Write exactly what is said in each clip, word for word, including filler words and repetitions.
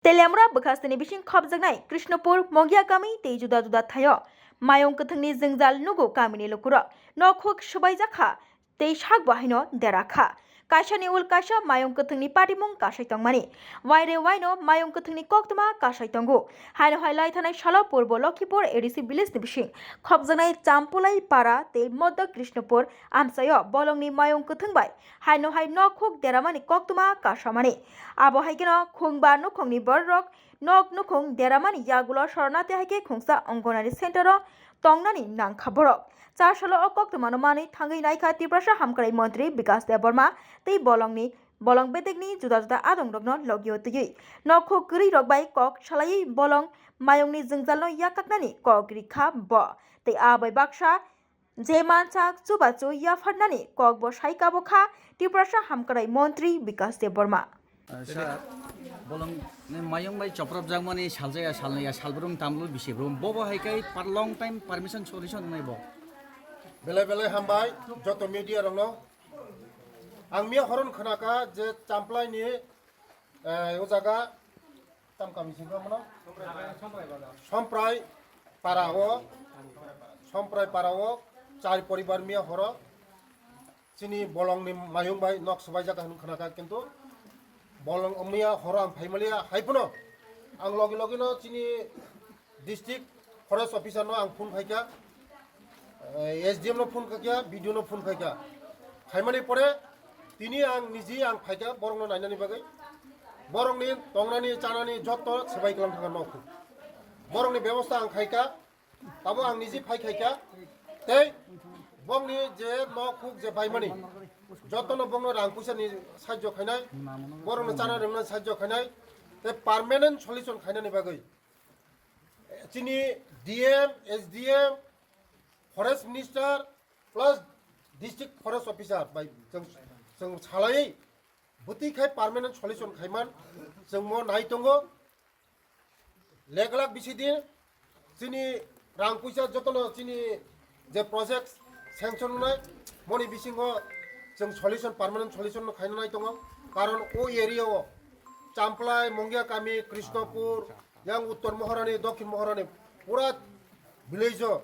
Teliamura bwkhasteni bising khopjaknai Krishnapur, Mongia kami tei juda juda thaio mayung kwthwngni jwngjal nugo kamini lukurok. Nokhuk swbaijak kha tei sakbo haino dera kha. Kaisani ul kaisa mayung kwthwngni patimung kasai tongmani. Waire waino mayung kwthwngni koktwma kasai tongo. Haino hai lai thanai salo Purbo Lokhipur A D C village ni bising khopjaknai Champulai para tei Moddo Krishnapur amchaio bolongni mayung kwthwng bai haino hai nokhuk deramani koktwma kasamani. Abo hai kheno khungba nukhungni bororok nok nukhung deramani yagulo sornati hai khe khungsa Anganwadi center o tongnani nangkha borok. Chasalo o koktwmano manwi thangwi naikha Tiprasa Hamkrai Montri Bikas Debbarma tei bolongni, bolong bedekni juda juda adongrokno logio twiwi nokhuk kwrwirok bai kok salaiwi bolong mayungni jwngjalno yakaknani kok rikha bo. Tei a bai baksa je mansak chubachu yapharnani kokbo saikabo kha Tiprasa Hamkrai Montri Bikas Debbarma. Sir, bolong ni mayung bai chopropjakmani saljaya, salnaya, salbrum, tamlul, bisibrum. Bobo hai kai par long time permission solution wngnai bo. Belai belai hambai joto media rokno. Ang miya horon khwnaka je Champlai ni, eh, o jaga tam kami singkha mano? Somprai para o, Somprai para o char poribar miya horo. Chini bolongni mayung bai nok swbaijak hinwi khwnakha, kintu bolong miya horo ang phaimaliya, hai phano ang logi logi no chini district forest officer no ang phone khaikha, eh, S D M no phone khaikha, B D O no phone khaikha. Khaimani pore tini ang niji ang phaikha borokno nainani bagwi. Borokni tongnani, chanani jotto swbai kwlang thangkha nok. Borokni bebosta ang khaikha. Tabo ang niji phai khaikha, tei bongni je nok huk je baimani, jotono bongno rang puisa ni sajjo khainai, borokno chana rwngna sajjo khainai, tei permanent solution khainani bagwi chini D M, S D M, forest minister plus district forest officer bai chwng, chwng salai bwtwi khai permanent solution khaiman chwng mo nai tongo. Leglak bisi di chini rang puisa jotono chini je project sanction wngnai, moni bisingo chwng solution, permanent solution no khaina nai tongo. Karon o area o Champlai, Mongia kami, Krishnapur, yang Uttor Mohorani, Dokhin Mohorani, pura village o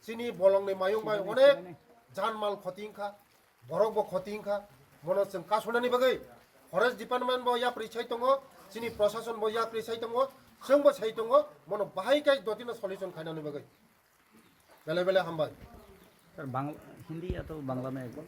chini bolongni mayung bai onek janmal khoti wngkha. Borok bo khoti wngkha, mono chwng kasunani bagwi forest department bo yapri sai tongo, chini prosason bo yapri sai tongo, chwng bo sai tongo, mono bahai kai dotino solution khainani bagwi. Bele bele hambai. Sir, Bang-, Hindi ya to Bangla mein ek baar?